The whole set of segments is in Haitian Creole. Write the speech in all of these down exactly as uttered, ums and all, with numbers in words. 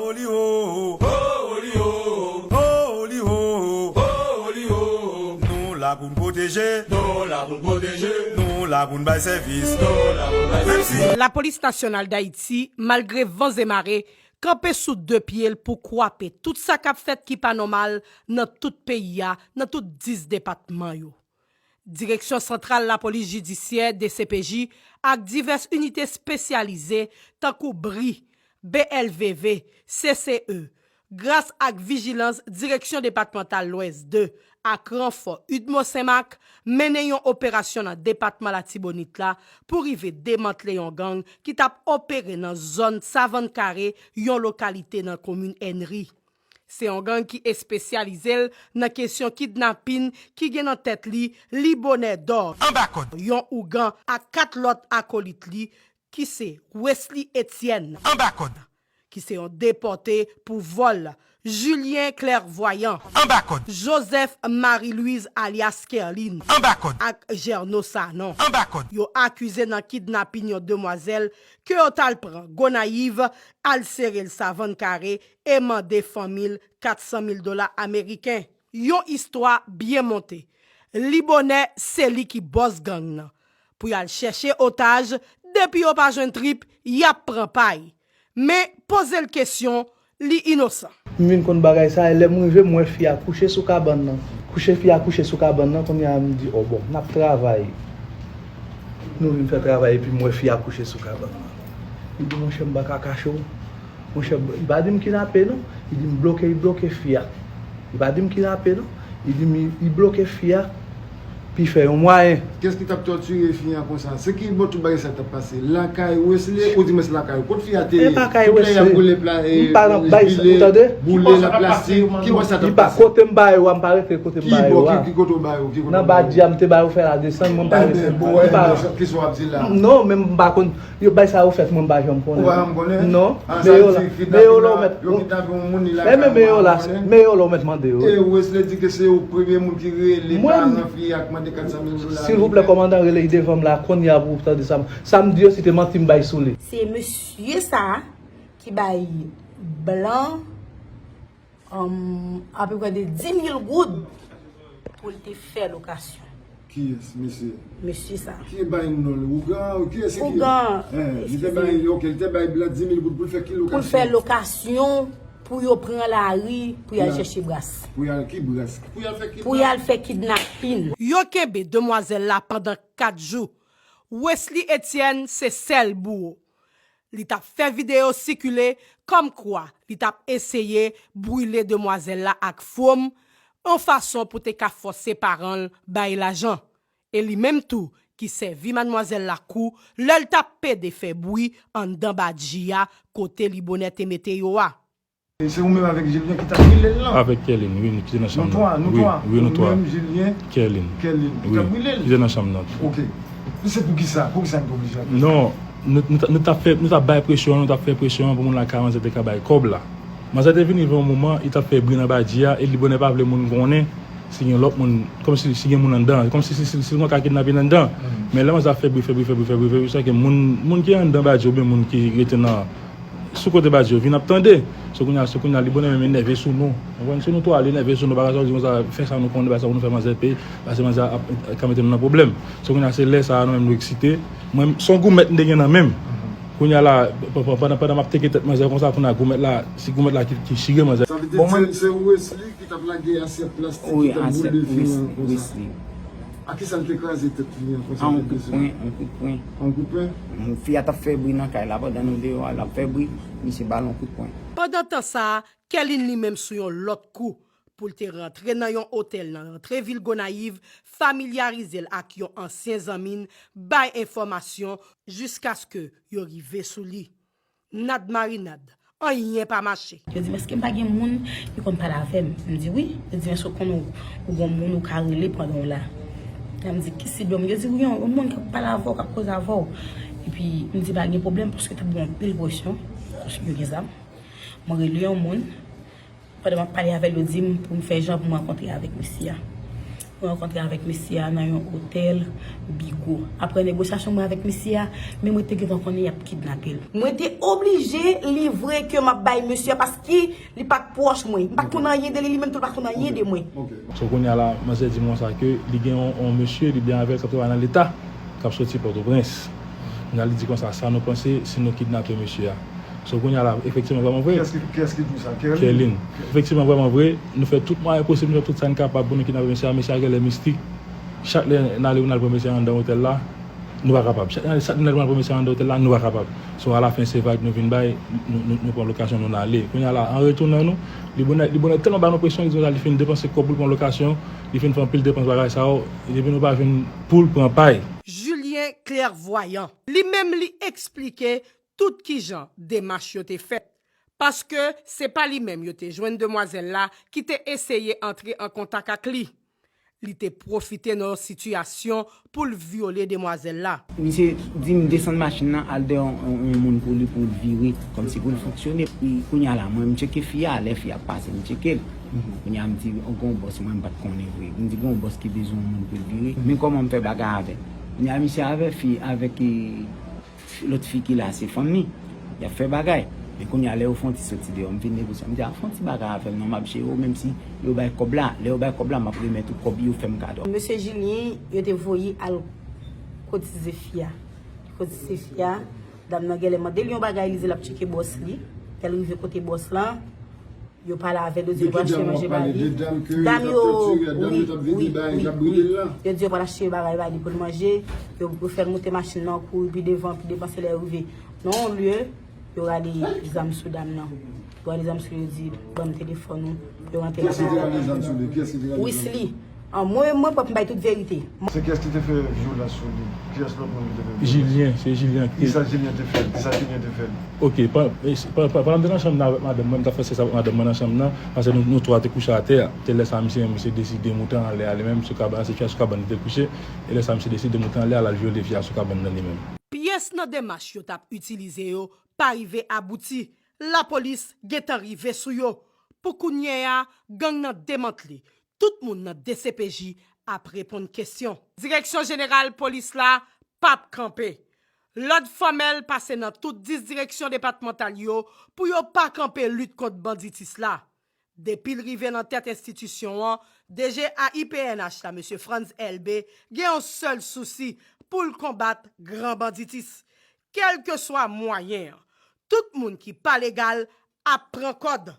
Oli ho, ho, oli ho, ho, oli ho, ho, oli ho. Nou la pou n pwoteje, nou la pou n pwoteje, nou la pou n bay sèvis, nou la pou n bay sèvis. Lapolis Nasyonal d Ayiti, malgre van e mare, kanpe sou de pye l pou kwape tout sa k ap fèt ki pa nòmal nan tout peyi a, nan tout dis depatman yo. Direksyon Santral Lapolis Jidisyè, D C P J, ak divès inite espesyalize, tankou bri, B L V V, C C E, gras ak vijilans Direksyon Depatmantal Lwès de ak ranfò UDMO Senmak, mennen yon operasyon nan depatman Latibonit la pou rive demantle yon gang ki t ap opere nan zòn Savann Kare, yon lokalite nan komin Ènri. Se yon gang ki espesyalize l nan kesyon kidnapin ki gen nan tèt li Libonè Dò, yon ougan, ak kat lòt akolit li ki se Wesley Etienne, ki se yon depòte pou vòl, Julien Clairvoyant, Joseph Marie Louise alyas Kerlin, ak Gerno Sanon. Yo akize nan kidnapin yon demwazèl ke yo t al pran Gonayiv, al sere l Savann Kare e mande fanmi l kat san mil dola ameriken. Yon istwa byen monte. Libonè se li ki bòs gang nan. Pou y al chèche otaj, depi yo pa jwenn trip, y ap pran pay. Men, poze l kesyon, li inosan. M vin konn bagay sa, e lè m rive, m wè fi a kouche sou kabann nan. Kouche, fi a kouche sou kabann nan, kounye a m di, o bon, n ap travay. Nou vin fè travay, epi m wè fi a kouche sou kabann nan. M di, monchè, m pa ka kache w. Monchè, li pa di m kidnape non. Li di m bloke, li bloke fi a. Li pa di m kidnape non. Li di m li, li bloke fi a. Pi fè yon mwayen. Kiyès ki t ap tòtire fi a konsa? Se ki bò tout bagay sa t ap pase? Lakay Wesley, ou di mwen se lakay ou. Kot fi a te ye? E pa kay Wesley. Tout lè y ap boule pla, e, m pa nan bay sa, ou tande? Boule la plastik. Ki bò sa t ap pase? Kote m ba yo a, m pa rete kote m ba yo a. Ki bò, ki, ki kote w ba yo? Ki kote w ba yo? Nan badji a, m te ba yo fè la desann, mwen m pa rete. Ebyen, bon, e, kisa w ap di la? Non, men m pa konn. Yo bay sa yo fèt, mwen m pa janm konnen. Ou pa janm konnen? Non. Men yo la, men yo la ou mèt, men men men yo la, men yo la ou mèt mande yo. E Wesley di ke se ou premye moun ki rele paran fi a k mande kat san mil dola ameriken. Silvouplè, kòmandan, rele l devan m la, kounye a pou w tande sa m, sa m di yo, si te manti m bay sou li. Se mesye sa a ki bay blan um, apeprè de dis mil goud pou l te fè lokasyon. Kiyès, mesye? Mesye sa. Ki bay non l? Ougan? Kiyès ki? Ougan, eh, li te bay, ok, li te bay blan dis mil goud pou l fè ki lokasyon? Pou l fè lokasyon, pou yo pran lari, pou y al chèche bras. Pou y al ki bras? Pou y al fè ki bras? Pou y al fè kidnapin. Yo kenbe demwazèl la pandan kat jou. Wesley Etienne se sèl bouwo. Li t ap fè videyo sikile kòmkwa li t ap eseye brile demwazèl la ak fwom, yon fason pou te ka fòse paran l bay lajan. E li menm tou ki sèvi madmwazèl la kou lè l t ap pede fè bri anndan badji a kote Libonè te mete yo a. E se ou menm avèk Jilyen ki t ap brile l lan? Avèk Kèlin, wi, nou te nan chanm nan. Nou twa, nou twa. Wi, wi, nou twa. Ou menm, Jilyen, Kèlin. Kèlin, ki t ap brile l? Wi, ki te nan chanm nan. Ok. Men se poukisa? Poukisa nou te oblije ap fè sa? Non, nou, nou, t- nou t ap fè, nou t ap bay presyon, nou t ap fè presyon pou moun lakay manzè te ka bay kòb la. Manzè te vini rive yon moman, li t ap fè bri nan badji a, e Libonè pa vle moun konnen si gen lòt moun, kòmsi si gen moun anndan, kòmsi si, si, si, si l gen ka kidnape anndan. Men lè manzè ap fè bri, fè bri, fè bri, fè bri, fè bri, sa ke moun, moun ki anndan badji oubyen moun ki rete nan sou kote badji yo vin ap tande. So kounye a, so kounye a, Libonè menm enève sou nou. Ou konprann? Si nou twa, li enève sou nou, bagay sa yo di konsa, fè sa nou konnen, bagay sa pou nou fè manzè peye, paske manzè ap, ap ka mete nou nan pwoblèm. So kounye a, se lè sa a, nou menm nou eksite. Mwen, se yon goumèt m te gen nan men m. Kounye a la, p- p- pandan, pandan m ap teke tèt manzè konsa, kounye a, goumèt la, si goumèt la ki, ki chire manzè. Sa vle di se, se Wesley ki t ap lage asyèt plastik ki t ap boule fi an konsa. Wi, asyèt Wesley. A kisa l te kraze tèt fi an konsa? A yon kout pwen, yon kout pwen. Yon kout pwen? Fi a t ap fè bri nan kay la, pandan nou deyò a, l ap fè bri, misye ba l yon kout pwen. Pandan tan sa a, Kèlin li menm sou yon lòt kou pou l te rantre nan yon otèl nan rantre vil Gonayiv, familyarize l ak yon ansyen zanmi n, bay enfòmasyon jiskaske yo rive sou li. Nad marinad, anyen pa mache. Yo di m, èske m pa gen moun ki konn pale avè m? M di, wi. Yo di m, èske w konn ou, ou gon moun ou ka rele pandan w la? Lè m di, ki sib yo? Yo di, wi, yon, yon moun k ap pale avè w, k ap koze avè w. Epi, m di, pa gen pwoblèm, paske t ap gen anpil presyon, paske yo gen zam. Mwen rele yon moun, pandan m ap pale avè l, yo di m pou m fè jan pou m rankontre avèk mesye a. Mwen rankontre avèk mesye a nan yon otèl Bigo. Apre negosyasyon mwen avèk mesye a, men mwen te gentan konnen y ap kidnape l. Mwen te oblije livre ke m ap bay mesye a paske li pa t pwòch mwen. M pa t konn anyen de li, li menm tou li pa t konn anyen de mwen. So kounye a la, manzè di m konsa ke li gen yon, yon mesye, li byen avè l, k ap travay nan Leta, k ap soti Pòtoprens. Kounye a li di konsa, sa nou panse si nou kidnape mesye a? So kounye a la, efektivman, vrèman vre. Kiyès ki, kiyès ki di w sa? Kerlin? Kerlin. Efektivman, vrèman vre, nou fè tout mwayen posib, nou fè tout sa n kapab pou nou kidnape mesye a. Mesye a genlè mistik. Chak lè n ale, n al pran mesye a anndan otèl la, nou pa kapab. Chak lè, chak lè n al pran mesye a anndan otèl la, nou pa kapab. So alafen, se vag nou vin bay, nou, nou, nou pran lokasyon, nou n ale. Kounye a la, an retounen nou, li bonè, li bonè tèlman ba nou presyon, li di konsa, li fin depanse kòb pou l pran lokasyon, li fin fè anpil depans bagay sa yo, epi nou pa jwenn pou l pran pay. Julien Clairvoyant, li menm li eksplike tout kijan demach yo te fèt, paske se pa li menm yo te jwenn demwazèl la ki te eseye antre an kontak ak li. Li te pwofite nan yon sitiyasyon pou l vyole demwazèl la. Misye di m desann machin nan al dèyè yon, yon, yon moun pou li pou l vire, kòmsi pou l fonksyone. Epi kounye a la, mwen m tcheke fi a, lè fi a ap pase m tcheke l. Kounye a m di, o, gen yon bòs mwen m pa t konnen vre. M di gen yon bòs ki bezwen yon moun pou l vire. Men kòman m fè bagay avè l? Kounye a misye avè fi, avèk e, lòt fi ki la se fanmi. Y ap fè bagay. Men kounye a lè yo fè yon ti soti deyò, m vin negosye. M di a fè yon ti bagay avè l non, m ap jere w, menm si yo bay kòb la. Lè yo bay kòb la, m ap remèt ou kòb yo fè m kado. Mesye Julien, yo te voye al kotize fi a. Li kotize fi a, dam nan genlè mande l yon bagay, li di l ap tcheke bòs li. Lè l rive kote bòs lan, yo pale avè l, yo di yo pral achte manje ba li. Dam yo, wi, wi, wi, wi. Yo di yo pral achte bagay ba li pou l manje. Yo, yo fè l moute machin nan, kouri pi devan, pi devan, se lè yo rive nan yon lye, yo rale zam sou dam nan. Yo rale zam sou li, yo di, ban m telefòn ou. Yo rantre la. Kiyès ki te rale zam sou li? Kiyès ki te rale zam? Wisly. An, mwen, mwen pwòp m bay tout verite. Se kiyès ki te fè vyolans sou li? Kiyès lòt moun ki te fè vyolans? Julien, se Julien ki te. Kisa Julien te fè l? Kisa Julien te fè l? Ok, pa, pa, pa, pandan m te nan chanm nan avèk madanm mwen, m t ap fè sèks avèk madanm mwen nan chanm nan, paske nou, nou twa te kouche atè a. Se lè sa a, misye menm, misye deside moute anlè a li menm, sou kabann, se fi a sou kabann li te kouche, e lè sa a, misye deside moute anlè a, l al vyole fi a sou kabann nan li menm. Pyès nan demach yo t ap itilize yo pa rive abouti, lapolis gentan rive sou yo. Pou kounye a, gang nan demantle, tout moun nan D C P J ap reponn kesyon. Direksyon Jeneral Polis la p ap kanpe. Lòd fòmèl pase nan tout dis direksyon depatmantal yo pou yo pa kanpe lit kont banditis la. Depi l rive nan tèt enstitisyon an, D G A I P N H la, mesye Frantz Elbé, gen yon sèl sousi pou l konbat gran banditis. Kèlkeswa mwayen an, tout moun ki pa legal ap pran kòd.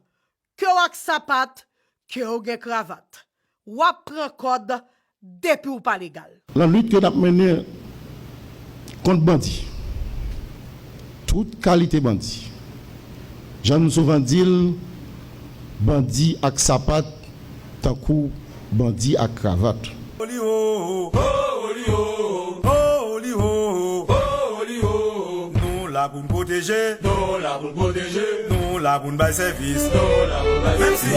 Ke w ak sapat, ke w gen kravat, w ap pran kòd depi w pa legal. Nan lit ke n ap mennen kont bandi, tout kalite bandi, jan n souvan di l, bandi ak sapat tankou bandi ak kravat. Nou la pou n pwoteje. Nou la pou n pwoteje. Nou la pou n bay sèvis. Nou la pou n bay sèvis. Menm si